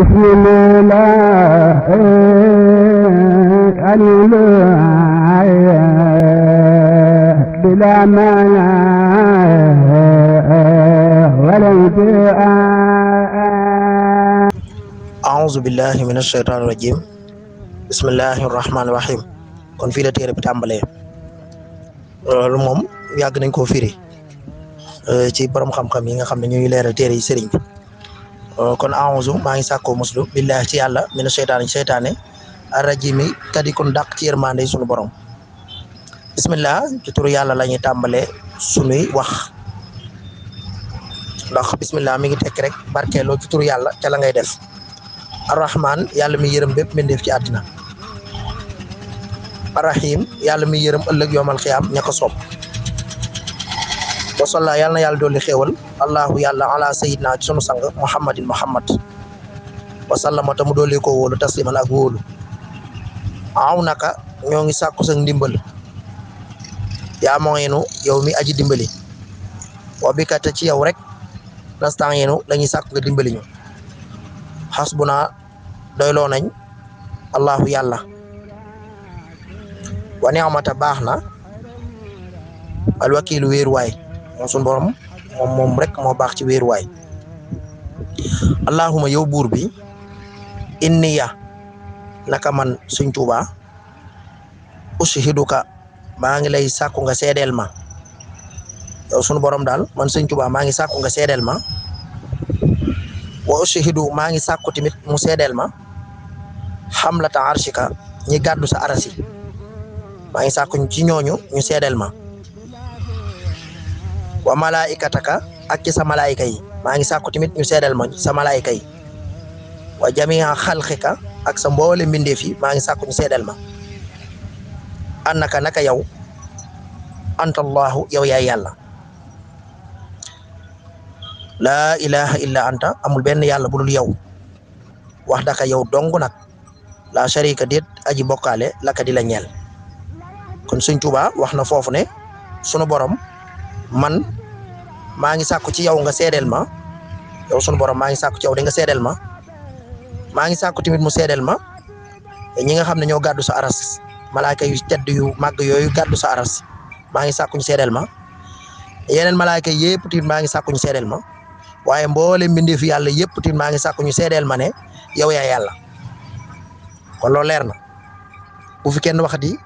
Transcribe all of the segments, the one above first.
بسم الله بلا مانع ولا أعوذ بالله من الشيطان الرجيم بسم الله الرحمن الرحيم kon fii la téere bi tàmbalee loolu moom yàgg nañ koo firi ci borom xam-xam yi nga xam ne ñuy leeral téere yi sëriñ bi kon a'uuzu maa ngi sàkkoo muslu billahi ci yàlla mina seytaane arrajimi kadi kon dàq ci yërmande sunu borom bismillah ci turu yàlla la ñuy tàmbalee sunuy wax ndax bismillah mi ngi tekk rek barkeeloo ci turu yàlla ca la ngay def arrahman yàlla mi yërëm bépp mbindeef ci àddina arrahim yàlla mi yërëm ëllëg yoomal xiyaam ña ko soob wasalla yàlla na yàlla dolli xéewal allahu yàlla ala sayidna ci sunu sang muhammadin muhammad wasallama ta mu dolli ko wóolu tasliman ak wóolu aw naka ñoo ngi sàkku sa ndimbal yaa moyenu yow mi aji dimbali wa bi kat ci yow rek nastan yenu lañuy sàkku nga dimbali ñu xasbuna doyloo nañ allahu yàlla wa ni'mata baax na alwakiilu wéeruwaay moom suñu borom moom rek moo baax ci wéeruwaay allahuma yow buur bi inniya naka man Sëñ Tuubaa ushiduka maa ngi lay sàkku nga seedeel ma yow sunu borom daal man Sëñ Tuubaa maa ngi sàkku nga seedeel ma wa ushidu maa ngi sàkku tamit mu seedeel ma xamlata arshika ñi gàddu sa arasi maa ngi sàkku ci ñooñu ñu seedeel ma wa malaikataka ak ci sa malaayika yi maa ngi sàkku tamit ñu seedeel ma sa malaayika yi wa jamia xalqika ak sa mboole mbindeef yi maa ngi sàkku ñu seedeel ma annaka naka yow anta allahu yow yaay yàlla laa ilaha illa anta amul benn yàlla bu dul yow wax daka yow dong nag la sharika déet aji bokkaale laka di la ñeel kon Sëñ Tuubaa wax na foofu ne sunu borom man maa ngi sàkku ci yow nga seedeel ma yow sunu borom maa ngi sàkku ci yow de nga seedeel ma maa ngi sàkku tamit mu seedeel ma ñi nga xam ne ñoo gàddu sa aras malaaka yu tedd yu màgg yooyu gàddu sa aras maa ngi sàkku ñu seedeel ma yeneen malaaka yëpp tamit maa ngi sàkku ñu seedeel ma waaye mboole mbindeef yàlla yëpp tamit maa ngi sàkku ñu seedeel ma ne yow yaa yàlla kon loolu leer na bu fi kenn waxati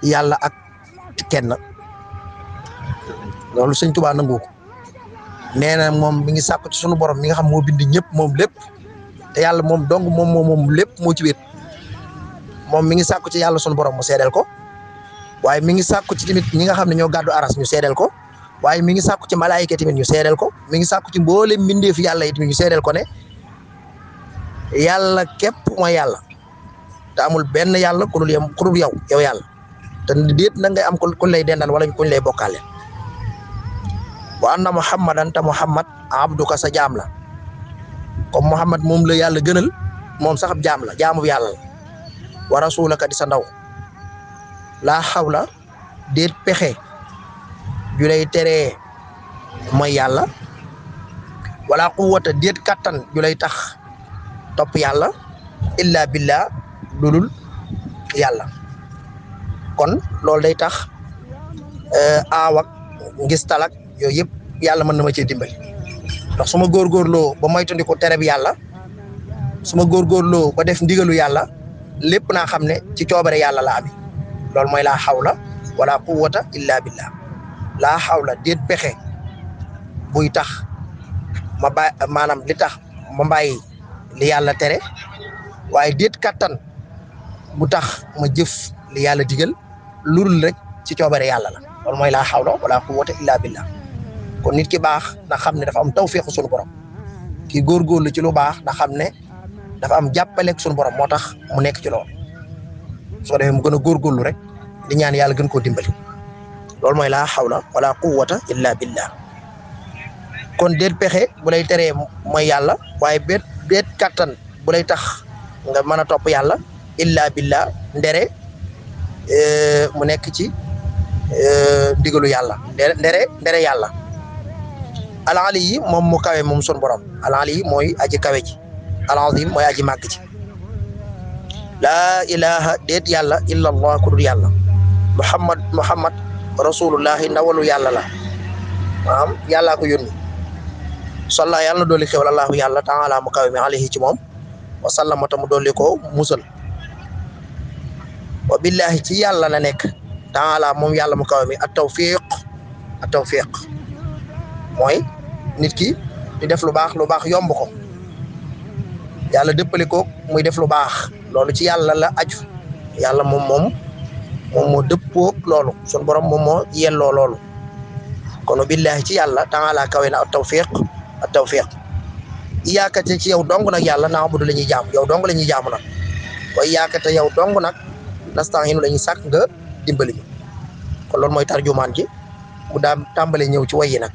yàlla ak kenn loolu Sëñ Tuubaa nangu ko nee na moom mi ngi sàkku ci sunu borom mi nga xam moo bind ñëpp moom lépp te yàlla moom dong moom lépp moo ci wéet moom mi ngi sàkku ci yàlla sunu borom mu seedeel ko waaye mi ngi sàkku ci tamit ñi nga xam ne ñoo gàddu aras ñu seedeel ko waaye mi ngi sàkku ci malaayika tamit ñu seedeel ko mi ngi sàkku ci mboolem mbindeef yàlla yi tamit ñu seedeel ko ne yàlla képp mooy yàlla te amul benn yàlla ku dul yow yàlla te déet na ngay am ku lay dendal wala kuñ lay bokkaale wa anna muhammadan ta muhammad abduka sa jaam la comme muhammad moom la yàlla gënal moom sax ab jaam la jaamu yàlla la wa rasulaka di sa ndaw laa xawla déet pexe ju lay teree mooy yàlla wala quwwata déet kattan ju lay tax topp yàlla illa billah lulul yàlla kon loolu day tax aawak ngis talak yooyu yëpp yàlla mën na ma cee dimbali ndax su ma góorgóorloo ba moytandiku tere bi yàlla su ma góorgóorloo ba def ndigalu yàlla lépp naa xam ne ci coobare yàlla la ami loolu mooy laa xawla wala quwwata illa billah laa xawla déet pexe buy tax ma bàyyi maanaam li tax ma bàyyi li yàlla tere waaye déet kattan bu tax ma jëf li yàlla digal lurul rek ci coobare yàlla la loolu mooy laa xawla wala quwwata illa billah kon nit ki baax na xam ne dafa am tawfeexu sunu borom ki góorgóorlu ci lu baax na xam ne dafa am jàppaleeg sunu borom moo tax mu nekk ci loolu soo defee mu gën a góorgóorlu rek di ñaan yàlla gën koo dimbali loolu mooy laa xawla wala quwwata illa billah kon déet pexe bu lay teree mooy yàlla waaye déet kattan bu lay tax nga mën a topp yàlla illa billah ndere mu nekk ci ndigalu yàlla ndere yàlla al ali yi moom mu kawe moom sun borom al ali yi mooy aji kawe ji al-azim mooy aji màgg ci laa ilaha déet yàlla illa allah ku dul yàlla muhammad rasulullahi ndawalu yàlla la maanaam yàllaa ko yónni salla yàlla na dolli xewal allahu yàlla taala mu kawe mi alayhi ci moom wa sallama ta mu dolli ko musal wa billahi ci yàlla la nekk taala moom yàlla mu kawe mi at tawfiq mooy nit ki di def lu baax yomb ko yàlla dëppale ko muy def lu baax loolu ci yàlla la aju yàlla moom moo dëppoo loolu sun borom moom moo yelloo loolu kon billahi ci yàlla taala kawe na at tawfiq yaakate ci yow dong nag yàlla na'budu la ñuy jaam yow dong la ñuy jaamu nag way yaakate yow dong nag nasta'inu la ñuy sàkk nga dimbali ñu kon loolu mooy tarjumaan ji mu daam tàmbale ñëw ci wayi nag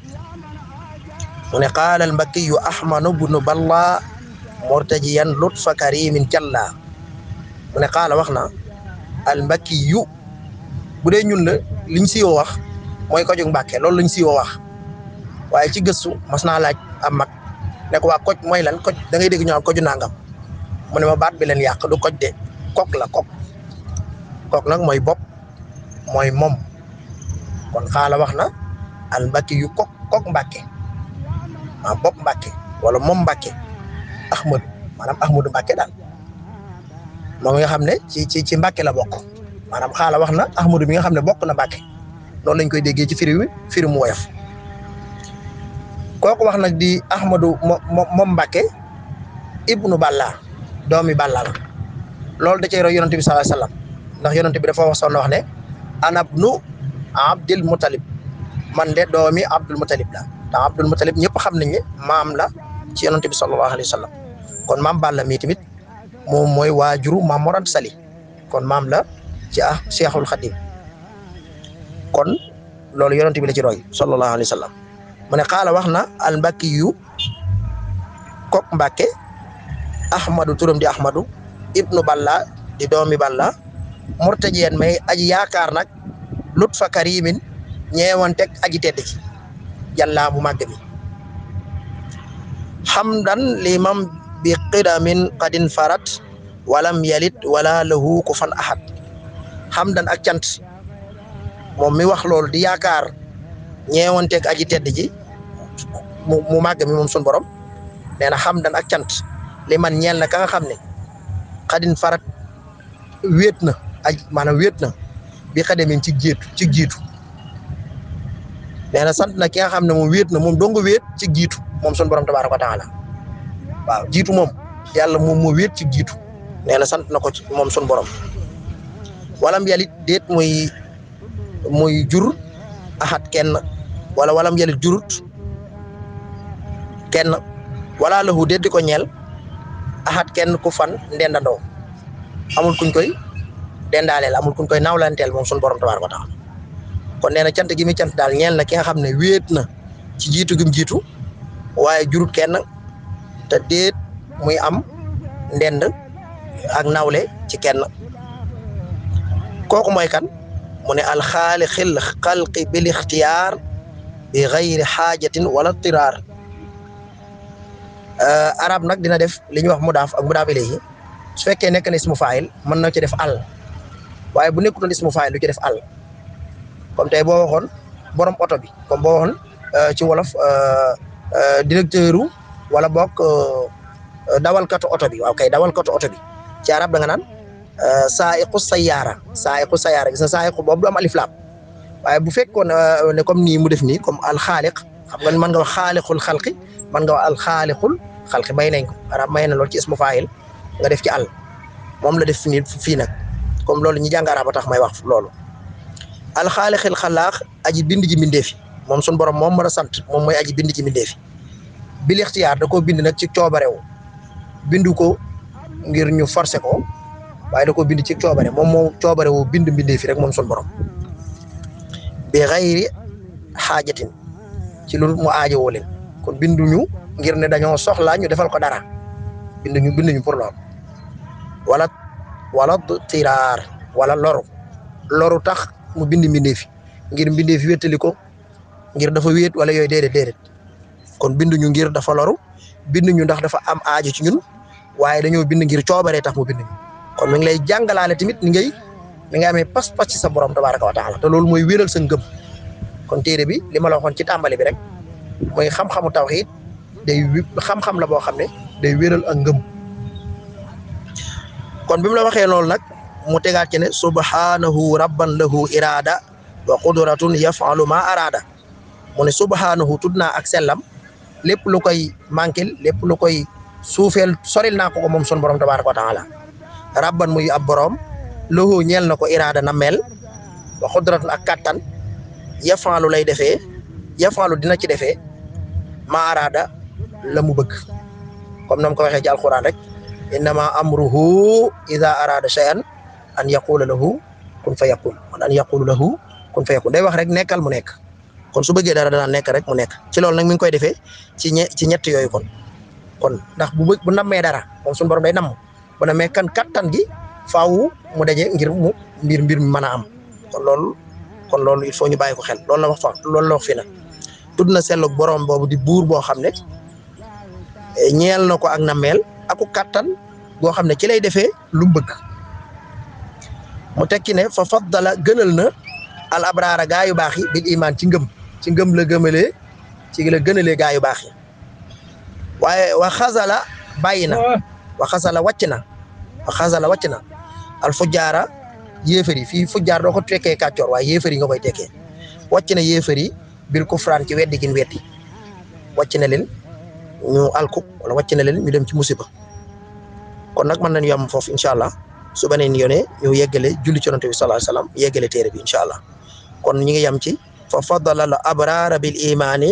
mu ne qaala al mbakkiyu ahmadu bnu balla murtajiyan lutfa karimin jalla mu ne qaala wax na al mbakkiyu bu dee ñun la liñ siiwoo wax mooy ko jóg Mbàkke loolu lañ siiwoo wax waaye ci gëstu mas naa laaj am mag ne ko waa koj mooy lan koj da ngay dégg ñu koju nangam mu ne ma baat bi leen yàq du koj de kok la kok nag mooy bopp mooy moom kon xaala wax na al mbakki yu kok Mbàkke bopp Mbàkke wala moom Mbàkke maanaam Ahmadu Mbàkke daal moom nga xam ne ci Mbàkke la bokk maanaam xaala wax na Ahmadu mi nga xam ne bokk na Mbàkke noonu lañ koy déggee ci firi mu woyof kooku wax nag di Ahmadu moom Mbàkke ibnu Balla doomi Balla la loolu da cay roy yonent bi sallallahu alayhi wasallam ndax yonent bi dafa wax sonn wax ne ana ibnu Abdul Muttalib man de doomi Abdul Muttalib la te Abdul Muttalib ñëpp xam nañ ne maam la ci yonent bi sallallahu alayhi wasallam kon maam Balla mi tamit moom mooy waajuru maam Mor Anta Sali kon maam la ci Cheikhul Khadim kon loolu yonent bi la ci roy sallallahu alayhi wasallam mu ne xaala wax na al mbakki yu kok Mbàkke ahmadu turam di ahmadu ibnu Balla di doomi Balla murtajiyan may aji yaakaar nag lutfa karimin ñeewanteg aji tedd ci jàllaa bu màgg mi hamdan limam bi qidamin qadin farat walam yalit wala lahu kufan ahad hamdan ak cant moom mi wax loolu di yaakaar ñeewanteeg aji tedd ji mu màgg mi moom sun borom nee na hamdan ak cant li man ñeel na ka nga xam ne qadin farat wéet na maanaam wéet na bi xademin ci jiitu nee na sant na ki nga xam ne moom wéet na moom dong wéet ci jiitu moom sun borom tabaaraka wa taala waaw jiitu moom yàlla moom moo wéet ci jiitu nee na sant na ko ci moom sun borom walam yalit déet muy jur axat kenn wala walam yalit jurut kenn wala lahu déet di ko ñeel axat kenn ku fan ndendandoo amul kuñ koy dendaaleel amul kuñ koy nawlanteel moom sun borom tabaaraka wa taala kon nee na cant gi mi cant daal ñeel na ki nga xam ne wéet na ci jiitu gi mu jiitu waaye jurut kenn te déet muy am ndend ak nawle ci kenn kooku mooy kan mu ne alxaalixil xalqi bil ixtiyaar bi xayri xaajatin wala tiraar arab nag dina def li ñuy wax mudaaf ak mudaaf ilayhi su fekkee nekk na ismu faayil mën na ci def al waaye bu nekkutoon ismu faayil du ci def al comme tey boo waxoon borom oto bi comme boo waxoon ci wolof directeur wala bokk dawalkatu oto bi waaw kay dawalkatu oto bi ci arab da nga naan saa'iqu sayyaara gis na saa'iqu boobu du am alif laam waaye bu fekkoon ne comme nii mu def nii comme alxaaliq xam nga mën nga wax xaaliqul xalqi mën nga wax alxaaliqul xalqi may nañ ko arab may na loolu ci ismu faayil nga def ci àll moom la def nii fii nag comme loolu ñi jàng arab ba tax may wax loolu alxaaliqil xalaax aji bind ji mbindeef yi moom sun borom moom mën a sant moom mooy aji bind ji mbindeef yi bil ixtiyaar da koo bind nag ci coobarew bindu ko ngir ñu forcer ko waaye da koo bind ci coobare moom moo coobarewu bind mbindeef yi rek moom sun borom bi xayri xaajatin ci lu mu aajowoo leen kon binduñu ngir ne dañoo soxlaa ñu defal ko dara binduñu pour loolu wala tiraar wala loru tax mu bind mbindeef yi ngir mbindeef yi wéttali ko ngir dafa wéet wala yooyu déedéet kon binduñu ngir dafa loru binduñu ndax dafa am aajo ci ñun waaye dañoo bind ngir coobaree tax mu bind kon mi ngi lay jàngalaale tamit ni nga amee pas-pas ci sa borom tabaraka wa taala te loolu mooy wéral sa ngëm kon téere bi li ma la waxoon ci tàmbali bi rek mooy xam-xamu tawhid day xam-xam la boo xam ne day wéral ak ngëm kon bi mu la waxee loolu nag mu tegaat ci ne subhanahu rabban lahu irada wa qudratun yafalu ma arada mu ne subhanahu tudd naa ak sellam lépp lu koy manquil lépp lu koy suufeel soril naa ko moom sun borom tabaraka wa taala rabban muy ab borom lahu ñeel na ko irada na mel wa qudratun ak kattan yafalu lay defee yafalu dina ci defee ma arada la mu bëgg comme nam ko waxee ci alquran rek innama amruhu ida arada shay'an an yaqula lahu kun fayakun an yaqulu lahu kun fayakun day wax rek nekkal mu nekk kon su bëggee dara dana nekk rek mu nekk ci loolu nag mi ngi koy defee ci ñett yooyu kon ndax bu nammee dara moom suñu borom day namm bu nammee kattan gi faaw mu daje ngir mu mbir mi mën a am kon loolu il faut ñu bàyyi ko xel loolu la wax fi nag tudd na sellu borom boobu di buur boo xam ne ñeel na ko ak nammeel aku kattan goo xam ne ci lay defee lu bëgg mu tekki ne fa faddala gënal na al abraara gaa yu baax yi bil iman ci ngëm la gëmalee ci la gënalee gaa yu baax yi waaye wa xasala bàyyi na wa xasala wàcc na al fujjaara yéefar yi fii fujjaar doo ko tekkee kàccoor waaye yéefar yi nga koy tekkee wàcc na yéefar yi bil kufraan ci weddi gin weddi wàcc na leen ñu alku wala wàcc na leen ñu dem ci musiba kon nag mën nañu yam foofu incha allah su beneen yoonee ñu yeggale julli ci Yonent bi sallallahu alayhi wasallam yeggale téere bi incha allah kon ñu ngi yam ci fa faddala al abraara bil imaani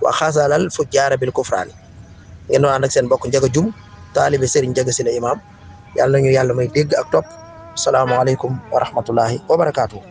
wa xasala al fujjaara bil kufraani ngeen doon ànd ak seen bokk Njaga Jum taalibe Serigne Njaga Sylla imam yàlla nañu yàlla may dégg ak topp asalaamaaleykum wa rahmatullahi wa barakaatuh